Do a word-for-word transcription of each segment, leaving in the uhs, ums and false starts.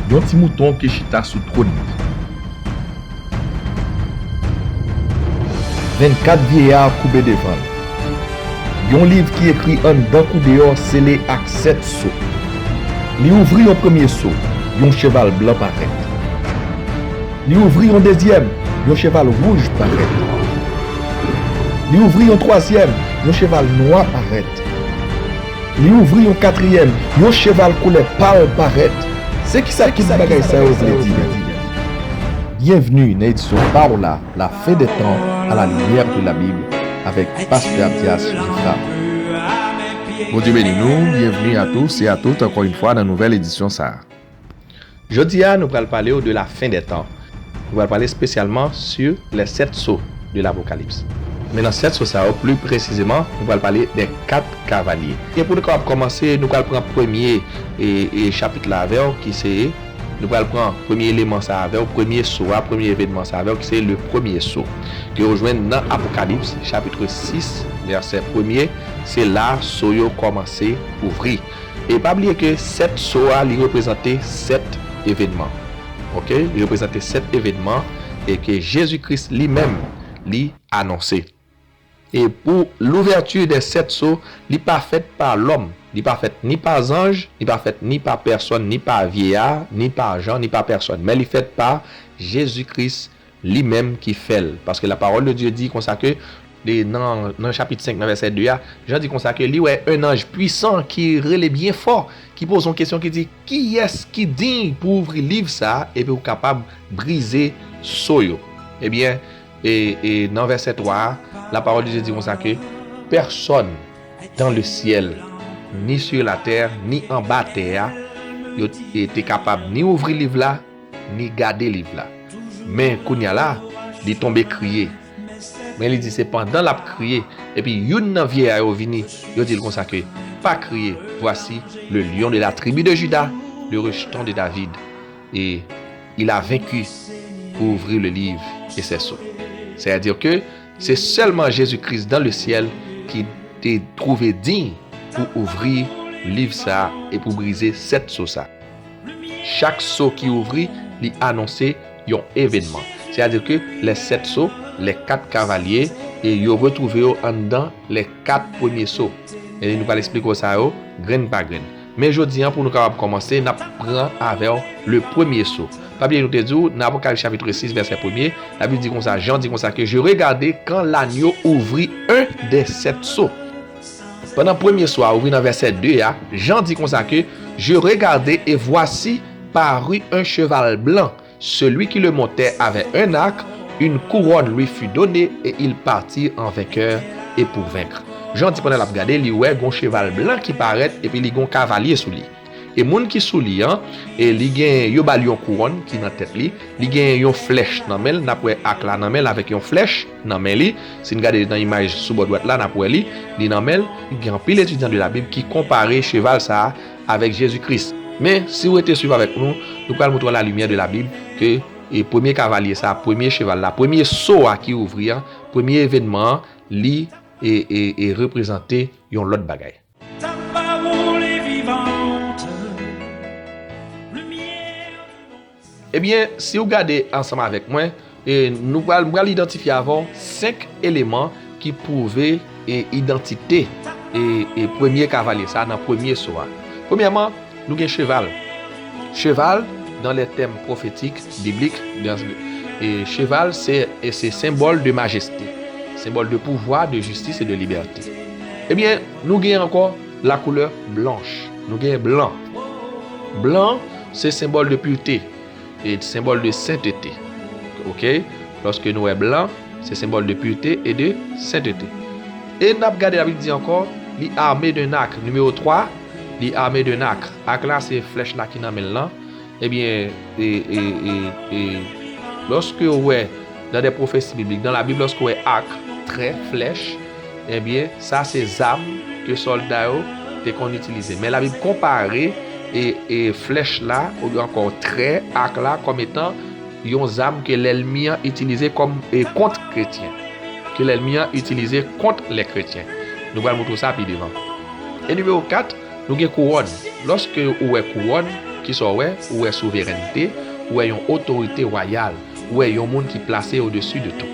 Yon ti mouton ki chita sou twòn li. Vennkat vyeya koube devan l. Yon liv ki ekri anndan kou deyò sele ak sèt so. Li ouvri yon premye so, yon cheval blan parèt. Li ouvri yon dezyèm, yon cheval wouj parèt. Li ouvri yon twazyèm, yon cheval nwa parèt. Li ouvri yon katriyèm, yon cheval koulè pal parèt. Se kisa tout bagay sa yo vle di menm? Bienvenue dans l'édition Paola, la fin des temps à la lumière de la Bible, avec Pasteur Abdias Geffrard. Bondye beni nou, bienvenue à tous et à toutes encore une fois dans nouvelle édition sa. Jodi a, nou pral pale w de la fin des temps. Nou pral pale espesyalman sur les sept sceaux de l'Apocalypse. Men nan sèt so sa yo, pli presizeman, nou pral pale de kat kavalye. E pou nou kapab kòmanse, nou pral pran premye e, e chapit la avè w, ki se, nou pral pran premye eleman sa avè w, premye so a, premye evènman sa avè w, ki se le premye so. Ke w jwenn nan Apokalips, chapit sis, vèsè premye, se la so yo kòmanse ouvri. E pa bliye ke sèt so a, li reprezante sèt evènman. Oke? Li reprezante sèt evènman e ke Jezi Kris li menm, li anonse. E pou l'ouverture des sept sceaux, li pa fèt pa lòm, li pa fèt ni pa zanj, li pa fèt ni pa pèsòn, ni pa vyeya, ni pa Jan, ni pa pèsòn, men li fèt pa Jezi Kris li menm ki fè l. Paske la parole de Dieu di konsa ke, de, nan, nan chapit senk, nan vèsè de a, Jan di konsa ke li wè yon anj pwisan ki rele byen fò, ki poze yon kesyon ki di, "Kiyès ki diy pou ouvri liv sa a epi w kapab brize so yo?" Ebyen, e, e nan vèsè twa a, la parole de Dieu di konsa ke, "Personne dans le ciel, ni sur la terre, ni anba tè a, yo t-, e, te kapab ni ouvri liv la, ni gade liv la." Men kounye a la, li tonbe kriye. Men li di se pandan l ap kriye, epi youn nan vyeya yo vini, yo di l konsa ke, "Pa kriye, voici le lion de la tribu de Juda, le rejeton de David, et il a vaincu pour ouvrir le livre et ses sceaux." Sètadi ke se sèlman Jezi Kris dans le ciel ki te twouve diy pou ouvri liv sa a e pou brize sèt so sa. Chak so ki ouvri, li anonse yon evènman. Sètadi ke les sept sceaux, les quatre cavaliers, e yo retwouve yo anndan les quatre premiers sceaux. E nou pral eksplike w sa yo, grenn pa grenn. Men jodi a, pou nou kapab kòmanse, n ap pran avè w le premye so. Pa bliye nou te di w, nan Apokalips chapit sis, vèsè premye, Labib di konsa, Jan di konsa ke, "Je regardai quand l'agneau ouvrit un des sept sceaux." Pandan premye so a ouvri nan vèsè de a, Jan di konsa ke, "Je regardai et voici parut un cheval blanc. Celui qui le montait avait un arc, une couronne lui fut donnée et il partit en vainqueur et pour vaincre." Jan di pandan l ap gade, li wè gon cheval blan ki parèt epi li gon kavalye sou li. E moun ki sou li an, e li gen, yo ba l yon kouwòn ki nan tèt li, li gen yon flèch nan men l, n ap wè ak la nan men l avèk yon flèch nan men li. Si n gade nan imaj sou bò dwat la, n ap wè li, li nan men l. Gen anpil etidyan de Labib ki konpare cheval sa a avèk Jezi Kris. Men, si w rete swiv avèk nou, nou pral montre w la limyè de Labib ke, e, premye kavalye sa a, premye cheval la, premye so a ki ouvri an, premye evènman an, li, e, e, e reprezante yon lòt bagay. Ta parole est vivante, lumière du monde. Ebyen, si w gade ansanm avèk mwen, e, nou pral, m pral idantifye avè w senk eleman ki pwouve, e, idantite, e, e premye kavalye sa a nan premye so a. Premyèman, nou gen cheval. Cheval, dans les thèmes prophétiques, bibliques, dans, e cheval, se, e se senbòl de majeste, senbòl de pouvwa, de jistis e de libète. Ebyen, nou gen ankò la couleur blanche. Nou gen blan. Blan, se senbòl de purite e senbòl de sentete. Oke? Lòske nou wè blan, se senbòl de purite e de sentete. E n ap gade, Labib di ankò, li armé d'un arc. Nimewo twa, li armé d'un arc. Ak la, se flèch la ki nan men l lan. Ebyen, e, e, e, e, lòske w wè, dans des prophéties bibliques, dans la Bible, lòske w wè ak, trè, flèch, ebyen, sa se zam ke sòlda yo te konn itilize. Men Labib konpare, e, e, flèch la, oubyen ankò trè, ak la, kòm etan yon zam ke lènmi an itilize kòm, e, kont kretyen. Ke lènmi an itilize kont lè kretyen. Nou pral montre w sa pi devan. E nimewo kat, nou gen kouwòn. Lòske ou wè kouwòn, Kisa w wè? Ou wè souverènte, ou wè yon otorite wayal, ou wè yon moun ki plase odesi de tou.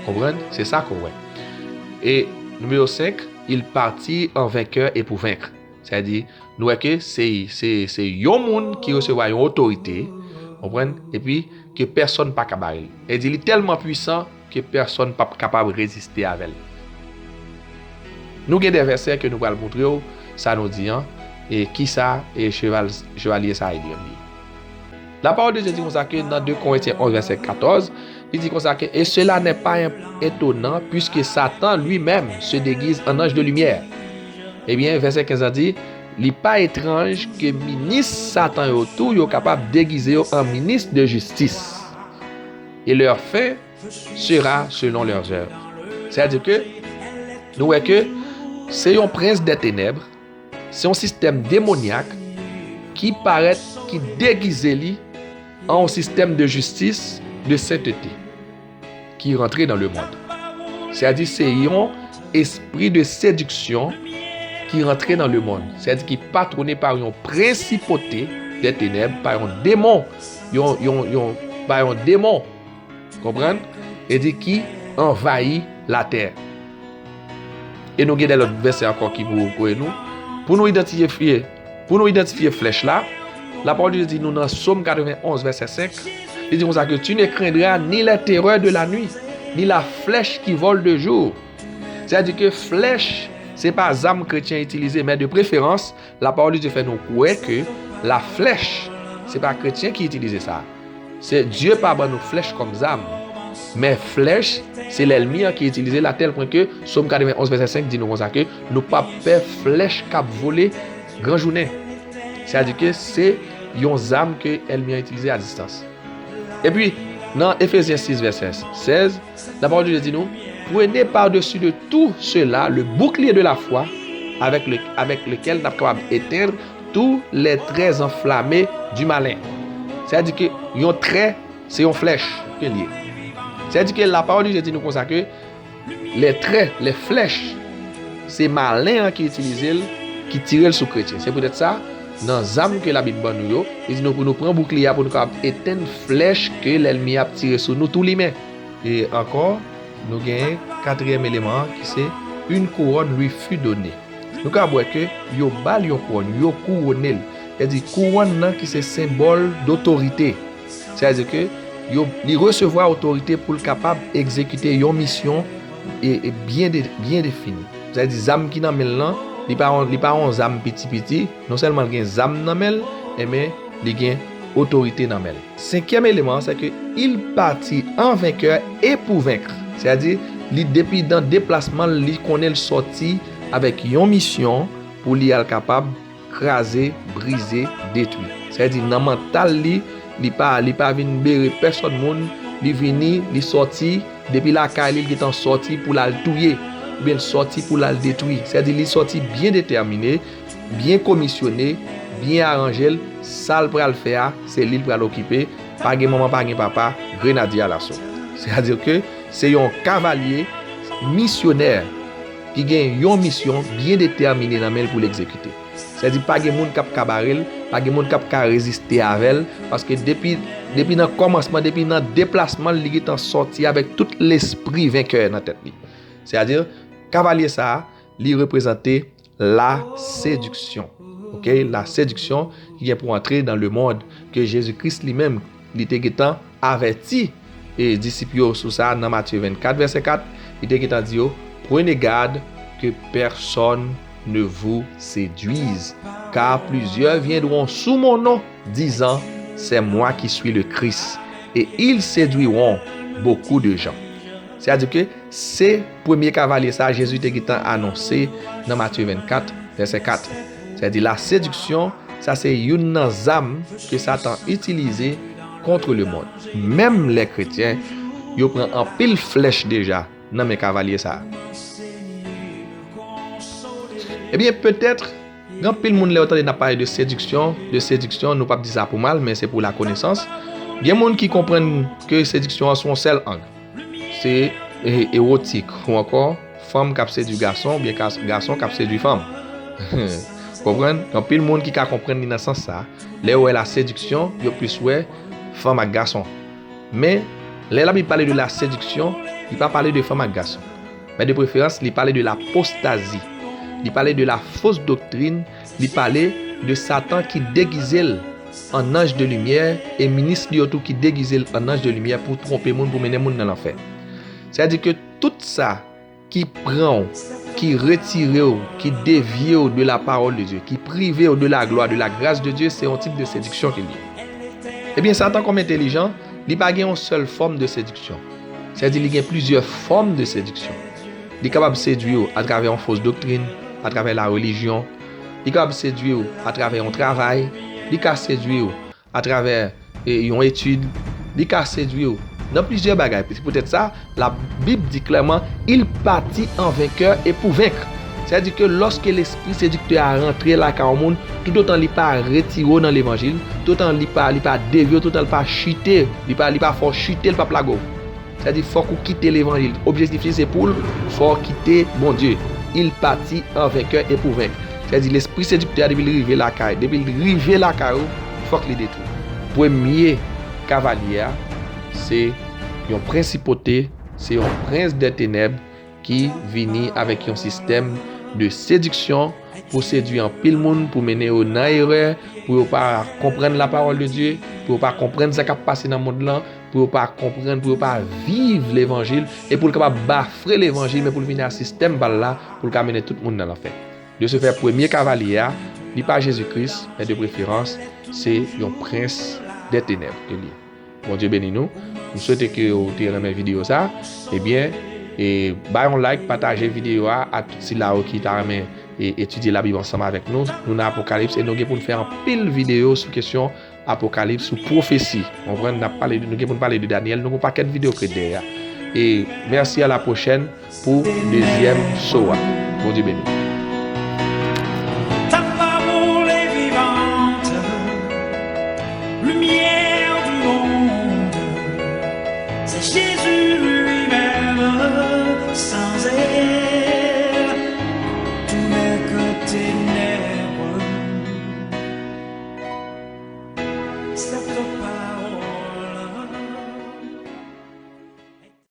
Konprann? Se sa ke w wè. E nimewo senk, il partit en vainqueur et pour vaincre. Sètadi, nou wè ke se, se, se yon moun ki resevwa yon otorite, konprann? Epi ke pèsonn pa ka bare l. E di li tèlman pwisan ke pèsonn p ap kapab reziste avè l. Nou gen de vèsè ke nou pral montre w sa nou di an, e kisa e cheval, chevalye sa a li menm li. La parole de Dieu di konsa ke nan de Korentyen onz vèsè katòz, li di konsa ke, et cela n'est pas étonnant, puisque Satan lui-même se déguise en ange de lumière. Ebyen, vèsè kenz la di, li pa etranj ke minis Satan yo tou, yo kapab degize yo an minis de jistis. Et leur fin sera selon leurs œuvres. Sètadi ke nou wè ke se yon prens dè tenèb, se yon sistèm demonyak ki parèt, ki degize li an yon sistèm de jistis, de sentete, ki rantre nan lemonn. Sètadi se yon espri de sediksyon ki rantre nan lemonn. Sètadi ki patwone pa yon prensipote dè tenèb, pa yon demon, yon, yon, yon, pa yon demon, konprann? E di ki anvayi latè. E nou gen de lòt vèsè ankò ki pou kore nou. Pou nou idantifye, pou nou idantifye flèch la, la parole de Dieu di nou nan Sòm katrevenn onz vèsè senk, li di konsa ke tu ne craindras ni les terreurs de la nuit, ni la flèche qui vole de jour. Sètadi ke flèch, se pa zam kretyen itilize, men de preferans, la parole de Dieu fè nou kwè ke la flèche, se pa kretyen ki itilize sa. Se Dye pa ban nou flèch kòm zam. Men flèch, se lènmi an ki itilize l a tèl pwen ke Sòm katrevenn onz vèsè senk di nou konsa ke nou p ap pè flèch k ap vole gran jounen. Sètadi ke se yon zam ke ènmi an itilize a distans. Epi, nan Efezyen sis vèsè sèz, la parole de Dieu di nou, prenez par-dessus de tout cela le bouclier de la foi, avec le, avec lequel n ap kapab etenn tous les traits enflammés du malin. Sètadi ke yon trè, se yon flèch ke l ye. Sètadi ke la parole de Dieu di nou konsa ke les traits, les flèches, se malen an ki itilize l, ki tire l sou kretyen. Se poutèt sa, nan zam ke Labib ban nou yo, li di nou pou nou pran boukliye a pou nou kapab etenn flèch ke lènmi ap tire sou nou tou limen. E ankò, nou genyen katriyèm eleman an ki se une couronne lui fut donnée. Nou ka wè ke yo ba l yon kouwòn, yo kouwone l. Sètadi kouwòn nan ki se senbòl dotorite. Sètadi ke yo, li resevwa otorite pou l kapab egzekite yon misyon e, e byen de, byen defini. Sètadi zam ki nan men l lan, li pa yon, li pa yon zam piti piti. Non sèlman l gen zam nan men l, enben li gen otorite nan men l. Senkyèm eleman an, se ke il partit en vainqueur et pour vaincre. Sètadi, li depi nan deplasman l, li konnen l sòti avèk yon misyon pou li al kapab kraze, brize, detwi. Sètadi, nan mantal li, li pa, li pa vin bere pèsòn moun, li vini, li sòti, depi lakay li, li gentan sòti pou l al touye, oubyen l sòti pou l al detwi. Sètadi, li sòti byen detèmine, byen komisyone, byen aranje l, sa l pral fè a, se li l pral okipe, pa gen manman, pa gen papa, grenadye alaso. Sètadi ke se yon kavalye misyonè ki gen yon misyon byen detèmine nan men l pou l egzekite. Sètadi pa gen moun k ap ka bare l, pa gen moun k ap ka reziste avè l, paske depi, depi nan kòmansman, depi nan deplasman l, li gentan sòti avèk tout lespri venkè nan tèt li. Sètadi, kavalye sa a, li reprezante la sediksyon. Oke? La sediksyon ki gen pou antre nan lemonn ke Jezi Kris li menm, li te gentan avèti, e, disip yo sou sa nan Matye vennkat, vèsè kat, li te gentan di yo, prenez garde que personne ne vous séduise, car plusieurs viendront sous mon nom, disant, c'est moi qui suis le Christ, et ils séduiront beaucoup de gens. Sètadi ke se premye kavalye sa a Jezi te gentan anonse nan Matye vennkat, vèsè kat. Sètadi la sediksyon, sa se youn nan zam ke Satan itilize contre le monde. Menm lè kretyen, yo pran anpil flèch deja nan men kavalye sa a. Ebyen, petèt, gen anpil moun lè yo tande n ap pale de sediksyon, de sediksyon, nou p ap di sa pou mal, men se pou lakonesans. Gen moun ki konprann ke sediksyon an se yon sèl ang. Se, e, ewotik, ou ankò, fanm k ap sedui gason, oubyen kas-, gason k ap sedui fanm. Konprann? Gen anpil moun ki ka konprann li nan sans sa. Lè yo wè la séduction, yo plis wè fanm ak gason. Men, lè Labib pale de la séduction, li pa pale de fanm ak gason. Men de preferans, li pale de l'apostasie. Li pale de la fausse doctrine, li pale de Satan ki degize l an ange de lumière, e minis li yo tou ki degize l an ange de lumière pou twonpe moun, pou mennen moun nan lanfè. Sètadi ke tout sa ki pran w, ki retire w, ki devye w de la parole de Dieu, ki prive w de la gloire, de la grâce de Dieu, se yon tip de séduction ke li ye. Ebyen, Satan kòm entèlijan, li pa gen yon sèl fòm de séduction. Sètadi li gen plizyè fòm de séduction. Li kapab sedwi w atravè yon fausse doctrine, atravè la religion. Li kapab sedwi w atravè yon travay. Li ka sedwi w atravè e, yon etid. Li ka sedwi w nan plizyè bagay. Se poutèt sa, Labib di klèman, il partit en vainqueur et pour vaincre. Sètadi ke lòske lespri sediktè a rantre lakay yon moun, toutotan li pa retire w nan levanjil, toutotan li pa, li pa devye w, toutotan li pa chite, li pa, li pa fè w chite, li p ap lage w. Sètadi fòk ou kite levanjil. Objektif li se pou l fè w kite Bondye. Il partit en vainqueur et pour vaincre. Sètadi lespri sediktè a depi l rive lakay, depi l rive lakay ou, fòk li detwi. Premye kavalye a, se yon prensipote, se yon prens dè tenèb ki vini avèk yon sistèm de séduction pou sedwi anpil moun, pou mennen yo nan erè, pou yo pa konprann la parole de Dieu, pou yo pa konprann sa k ap pase nan mond lan, pou yo pa konprann, pou yo pa viv levanjil, e pou l kapab bafre levanjil, men pou l vin ak sistèm pa l la, pou l ka mennen tout moun nan lanfè. De ce fait, premye kavalye a, li pa Jezi Kris, men de preferans, se yon prens dè tenèb ke li ye. Bondye beni nou. M swete ke w te renmen videyo sa. Ebyen, e, bay yon like, pataje videyo a a tout sila yo ki ta renmen e, etidye Labib ansanm avèk nou. Nou nan Apokalips e nou gen pou n fè anpil videyo sou kesyon Apokalips, sou pwofesi. Konprann? N ap pale de, nou gen pou n pale de Danyèl, nou gen yon pakèt videyo k ret dèyè a. E mèsi, à la prochaine pou dezyèm so a. Bondye beni.